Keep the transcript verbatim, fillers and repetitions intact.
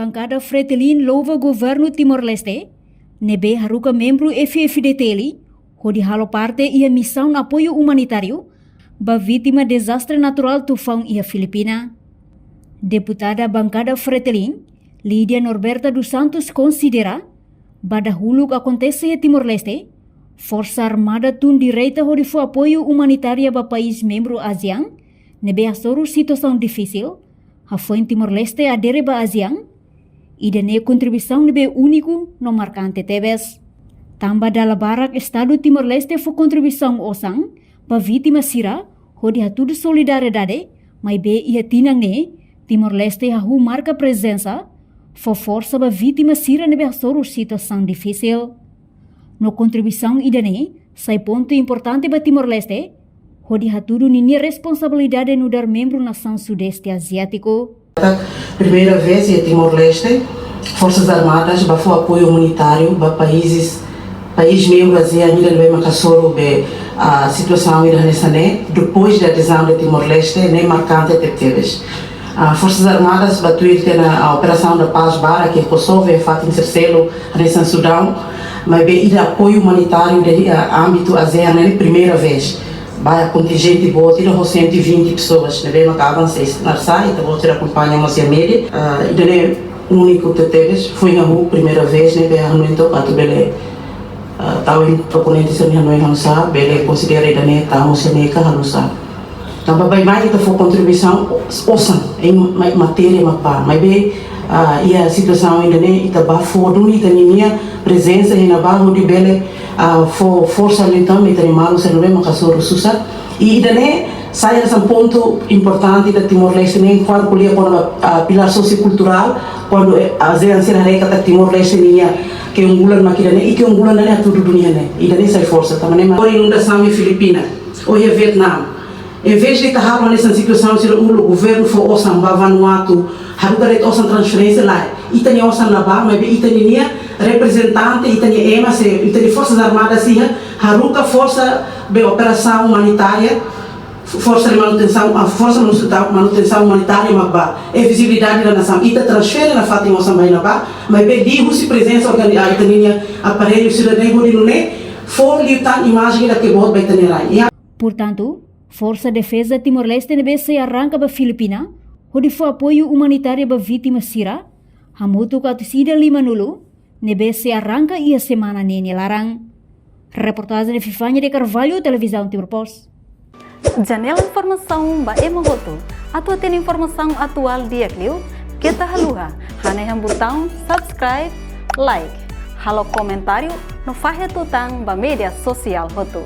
Bankada Fretilin louva governu Timor-Leste ne'ebé haruka membru F F D T L hodi halo parte iha misaun apoiu umanitáriu ba vítima dezastre naturál tufaun iha Filipina. Deputada Bankada Fretilin, Lídia Norberta dos Santos, konsidera ba dahuluk akontese iha Timor-Leste, Forsa Armada tun direta hodi fó apoiu umanitária ba país membru ASEAN ne'ebé hasoru situasaun difisil, hafoin Timor-Leste adere ba ASEAN, ida-ne'e kontribuisaun ne'ebé úniku no markante tebes. Tanba dala barak Estadu Timor-Leste fó kontribuisaun osan ba vítima sira hodi hatudu solidariedade, maibé iha tinan ne'e, Timor-Leste hahú marka prezensa, fó forsa ba vítima sira ne'ebé hasoru situasaun difisil. No kontribuisaun ida-ne'e sai pontu importante ba Timor-Leste, hodi hatudu ninia responsabilidade nu'udar membru nasaun Sudeste Aziátiku. Primeira vez iha Timor-Leste, Forças Armadas ba fó apoiu umanitáriu ba países, país membru ASEAN ida ne'ebé maka hasoru be, ah, situasaun ida hanesan ne'e, depois da adezaun de Timor-Leste, ne'e markante tebetebes. Ah, Forças Armadas ba tuir tiha ona, ah, operasaun da paz barak iha Kosovo, iha fatin sira seluk, hanesan Sudaun, maibé ida apoiu umanitáriu de, ah, ámbitu ASEAN ne'e primeira vez. Ba kontinjente boot ida ho cento e vinte pessoas, ne'ebé maka avansa iha Narsai, ita-boot sira akompaña mós iha média. Ah, ida-ne'e úniku tebetebes, foin hahú primeira vez, ne'ebé ha'u hanoin atu bele, ah, tau em proponente sira-nia hanoin oinsá, bele konsidera ida-ne'e tau mós iha ne'e ka oinsá. Tanba baibain ita fó kontribuisaun osan, em ma-, matéria mak bá, maibé, ah, iha situasaun ida-ne'e ita bá fó duni ita-nia prezensa iha ne'ebá hodi bele, ah, fó forsa liután ba ita-nia maluk sira ne'ebé maka hasoru susar. I ida-ne'e sai hanesan pontu importante ita Timor-Leste ne'e, kuandu ko'alia kona-ba, ah, pilár sosiokulturál, kuandu, eh, ASEAN sira haree katak Timor-Leste ninia keunggulan mak ida-ne'e, i keunggulan ne'e hatudu duni iha ne'e. Ida-ne'e sai forsa, tanba ne'e mak. Ohin inundasaun iha Filipina, ou iha Vietnam. Em vez de ita halo hanesan situasaun sira uluk, governu fó osan ba Vanuatu, haruka de'it osan transferénsia, lae. Ita-nia osan la bá, maibé ita-nia reprezentante, ita-nia ema, se ita-nia Forsas Armadas iha, haruka forsa be operasaun umanitária, forsa de manutensaun, ah, forsa manutensaun, manutensaun umanitária mak bá. É vizibilidade da nasaun. Ita transfere nafatin osan ba iha ne'ebá, maibé liuhusi prezensa organi-, ah, ita-nia aparellu sira-ne'e hodi nune'e fó liután imajen ida ke boot ba ita-nia rain. Portantu, Forsa Defeza Timor-Leste ne'ebé sei arranka ba Filipina hodi fó apoiu umanitáriu ba vítima sira, hamutuk atus ida limanulu, ne'ebé sei arranka iha semana ne'e nia laran. Reportajen Fifania de Carvalho, Televizaun Timor Post. Janela informasaun ba ema hotu. Atu hatene informasaun atuál di'ak liu, keta haluha hanehan butaun subscribe, like, halo komentáriu no fahe tutan ba média sosiál hotu.